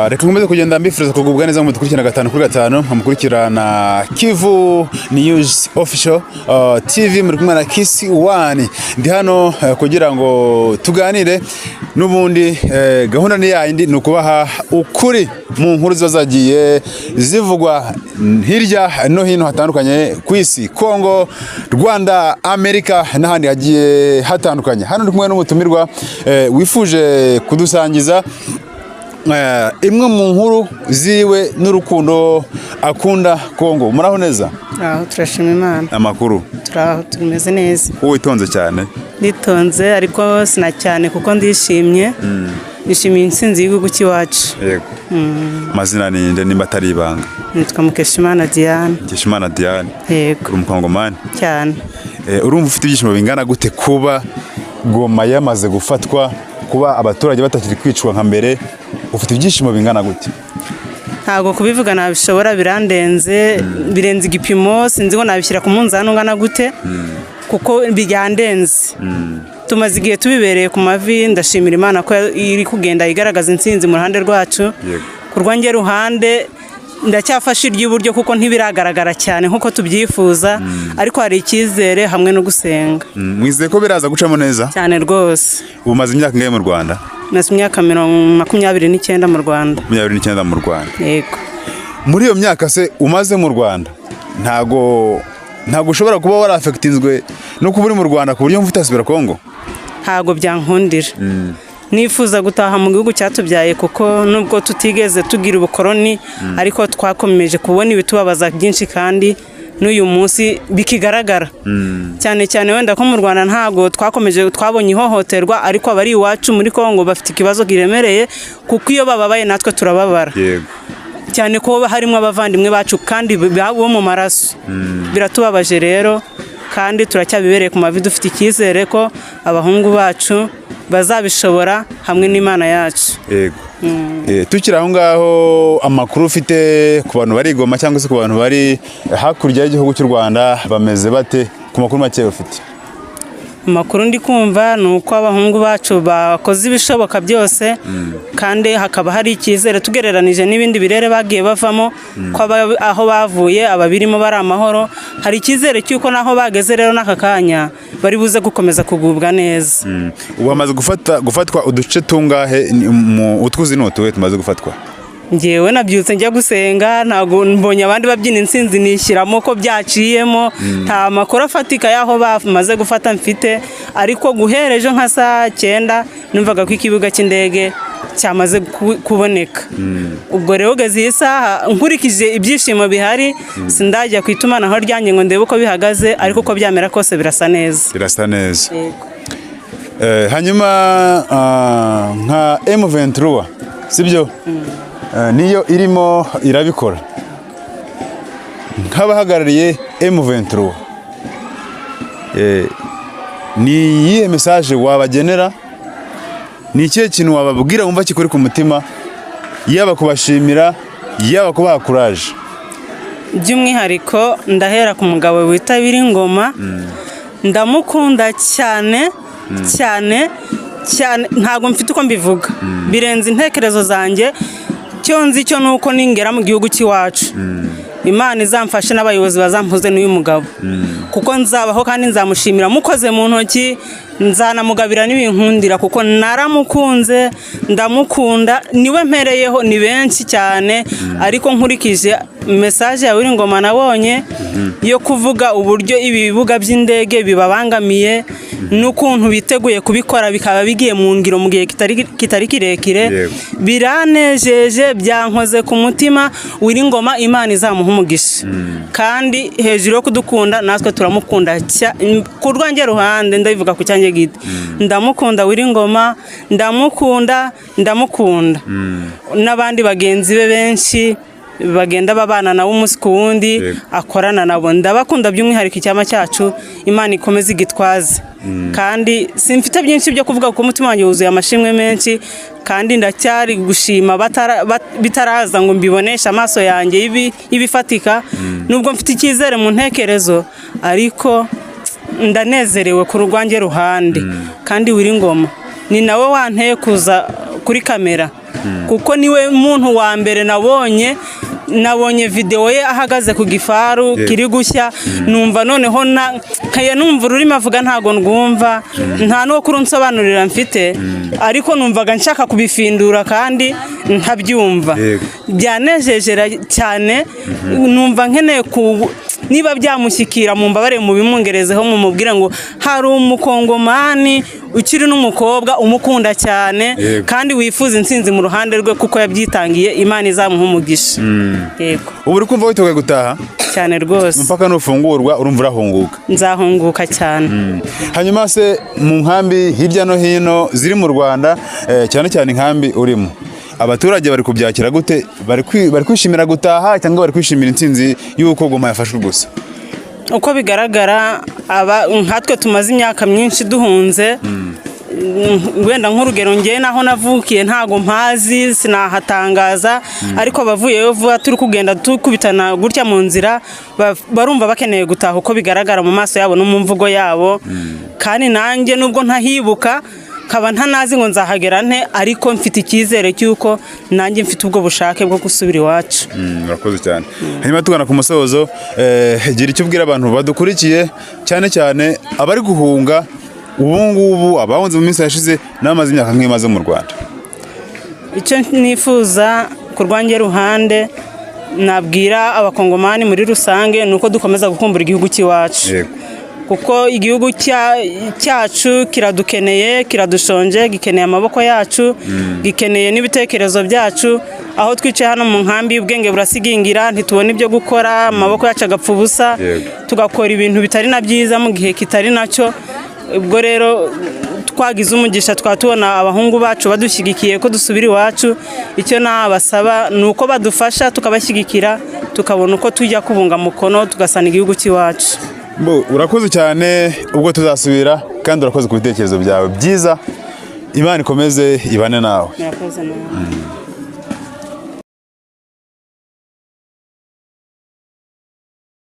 Reka nkomeze kugenda mbifuriza kugubwa neza mudukurikirana gatanu kuri gatanu, mukurikirana Kivu News Official TV, muri kumwe na Kiss One. Ndi hano kugira ngo tuganire n'ubundi, gahunda ni yayindi, ni ukubaha ukuri mu nkuru ziba zagiye zivugwa hirya no hino hatandukanye ku isi, Kongo, Rwanda, Amerika n'ahandi hagiye hatandukanye. Hano ndi kumwe n'umutumirwa wifuje kudusangiza imwe mu nkuru ziwe n'urukundo akunda Kongo. Muraho neza? Aho, turashima Imana. Amakuru? Turaho, tumeze neza. Wowe witonze cyane. Nditonze, ariko sina cyane kuko ndishimye, nishimiye intsinzi y'igihugu cy'iwacu. Yego. Amazina ni nde nimba atari ibanga? Nitwa Mukeshimana Diane. Mukeshimana Diane? Yego. Uri umukongomani? Cyane. Urumva ufite ibyishimo bingana gute kuba Goma yamaze gufatwa, kuba abaturage batakiri kwicwa nka mbere? Ufite ibyishimo bingana gute? Ntabwo kubivuga nabishobora, birandenze, birenze igipimo. Sinzi ngo nabishyira ku munzani ungana gute kuko byandenze. Tumaze igihe tubibereye ku mavi. Ndashimira Imana ko iri kugenda igaragaza intsinzi mu ruhande rwacu. Ku rwanjye ruhande ndacyafashe iry'iburyo kuko ntibiragaragara cyane nk'uko tubyifuza, ariko hari icyizere hamwe no gusenga. Mwizeye ko biraza gucamo neza? Cyane rwose. Ubu umaze imyaka ingahe mu Rwanda? Maze imyaka 29 mu Rwanda. 29 mu Rwanda? Yego. Muri iyo myaka se umaze mu Rwanda, ntago ushobora kuba warafekitinzwe no kuba uri mu Rwanda ku buryo wumva utasubira Kongo? Ntabwo byankundira. Nifuza gutaha mu gihugu cyatubyaye, kuko nubwo tutigeze tugira ubukoroni, ariko twakomeje kubona ibitubabaza byinshi kandi n'uyu munsi bikigaragara cyane cyane. Wenda ko mu Rwanda ntabwo twakomeje, twabonye ihohoterwa, ariko abari iwacu muri Kongo bafite ikibazo kiremereye, kuko iyo bababaye natwe turababara, cyane ko harimo abavandimwe bacu kandi bo mu maraso. Biratubabaje rero kandi turacyabibereye ku mavi. Dufite icyizere ko abahungu bacu bazabishobora hamwe n'Imana yacu. Yego. Tukiri aho ngaho, amakuru ufite ku bantu bari i Goma cyangwa se ku bantu bari hakurya y'igihugu cy'u Rwanda bameze bate, ku makuru make ufite? Amakuru ndi kumva ni uko abahungu bacu bakoze ibishoboka byose kandi hakaba hari icyizere tugereranije n'ibindi birere bagiye bavamo, ko aho bavuye ababirimo bari amahoro. Hari icyizere cy'uko n'aho bageze rero n'aka kanya bari buze gukomeza kugubwa neza. Ubu hamaze gufatwa uduce tungahe? Utwuzi ni utuhe tumaze gufatwa? Ngewe nabyutse njya gusenga, ntabwo mbonye abandi babyina intsinzi nishyiramo ko byaciyemo. Nta makuru afatika y'aho bamaze gufata mfite, ariko guhera ejo nka saa 9 numvaga ko ikibuga cy'indege cyamaze kuboneka. Ubwo rero ugeze iyi saha, nkurikije ibyishimo bihari, sindajya ku itumanaho ryanjye ngo ndebe uko bihagaze, ariko uko byamera kose birasa neza. Birasa neza. Hanyuma nka M23, sibyo? Niyo irimo irabikora. Nk'abahagarariye M23, ni iyihe message wabagenera? Ni ikihe kintu wababwira wumva kikuri ku mutima, yaba kubashimira, yaba kubaha courage? By'umwihariko ndahera ku mugabo witabira ingoma. Ndamukunda cyane cyane cyane, ntabwo mfite uko mbivuga, birenze intekerezo zanjye. Icyo nzi cyo ni uko ningera mu gihugu cy'iwacu, Imana izamfashe n'abayobozi bazampuze n'uyu mugabo, kuko nzabaho kandi nzamushimira mukoze mu ntoki, nzanamugabira n'ibinkundira, kuko naramukunze, ndamukunda, niwe mpereyeho. Ni benshi cyane, ariko nkurikije message yawe uri ngoma nabonye yo kuvuga uburyo ibi bibuga by'indege bibabangamiye n'ukuntu biteguye kubikora, bikaba bigiye mu ngiro mu gihe kitari kirekire, biranejeje, byankoze ku mutima. Wiri ngoma, Imana izamuha umugisha, kandi hejuru yo kudukunda natwe turamukunda. Ku rwanjye ruhande, ndabivuga ku cyanjye gite, ndamukunda Wiri ngoma, ndamukunda, ndamukunda n'abandi bagenzi be benshi bagenda babana nawe umunsi ku wundi, akorana nabo, ndabakunda. By'umwihariko icyama cyacu, Imana ikomeze igitwaze. Kandi simfite byinshi byo kuvuga kuko umutima wanjye wuzuye amashimwe menshi, kandi ndacyari gushima bitaraza ngo mbiboneshe amaso yanjye y'ibifatika, nubwo mfite icyizere mu ntekerezo, ariko ndanezerewe ku rwanjye ruhande. Kandi wiri ngoma ni nawe wanteye kuza. kuri kamera, kuko niwe muntu wa mbere nabonye videwo ye ahagaze ku gifaru kiri gushya, numva noneho nkaya numva ururimi avuga ntago ndwumva, nta n'uwo kurunsobanurira mfite, ariko numvaga nshaka kubifindura kandi ntabyumva. Byanejeje cyane, numva nkeneye ku niba byamushyikira mu mbabare mubimungerezeho, mumubwire ngo hari umukongomani ukiri n'umukobwa umukunda cyane kandi wifuza intsinzi mu ruhande rwe kuko yabyitangiye. Imana izamuha umugisha. Yego. Ubu uri kumva witeguye gutaha? Cyane rwose. Umupaka nufungurwa urumva urahunguka? Nzahunguka cyane. Hanyuma se mu nkambi hirya no hino ziri mu Rwanda, cyane cyane inkambi urimo, abaturage bari kubyakira gute? Bari kwishimira gutaha cyangwa bari kwishimira intsinzi y'uko Goma yafashwe gusa? Uko bigaragara, aba nkatwe tumaze imyaka myinshi duhunze, wenda nk'urugero ngewe naho navukiye ntago mpazi, sinahatangaza, ariko abavuyeyo vuba turi kugenda dukubitana gutya mu nzira, barumva bakeneye gutaha uko bigaragara mu maso yabo no mu mvugo yabo. Kandi nanjye nubwo ntahibuka, nkaba ntanazi ngo nzahagera nte, ariko mfite icyizere cy'uko nanjye mfite ubwo bushake bwo gusubira iwacu. Urakoze cyane. Hanyuma tugana ku musozo, gira icyo ubwira abantu badukurikiye, cyane cyane abari guhunga ubu ngubu, abahunze mu minsi yashize n'abamaze imyaka nk'iyo imaze mu Rwanda. Icyo nifuza ku rwanjye ruhande nabwira abakongomani muri rusange ni uko dukomeza gukumbura igihugu cy'iwacu, kuko igihugu cyacu kiradukeneye, kiradushonje, gikeneye amaboko yacu, gikeneye n'ibitekerezo byacu. Aho twicaye hano mu nkambi, ubwenge burasigingira, ntitubone ibyo gukora, amaboko yacu agapfa ubusa, tugakora ibintu bitari na byiza mu gihe kitari nacyo. Ubwo rero twagize umugisha, twaba tubona abahungu bacu badushyigikiye ko dusubira iwacu. Icyo nabasaba ni uko badufasha tukabashyigikira, tukabona uko tujya kubunga mukono, tugasana igihugu cy'iwacu. Mbo, urakoze cyane, ubwo tuzasubira, kandi urakoze ku bitekerezo byawe byiza. Imana ikomeze ibane nawe. Murakoze nawe.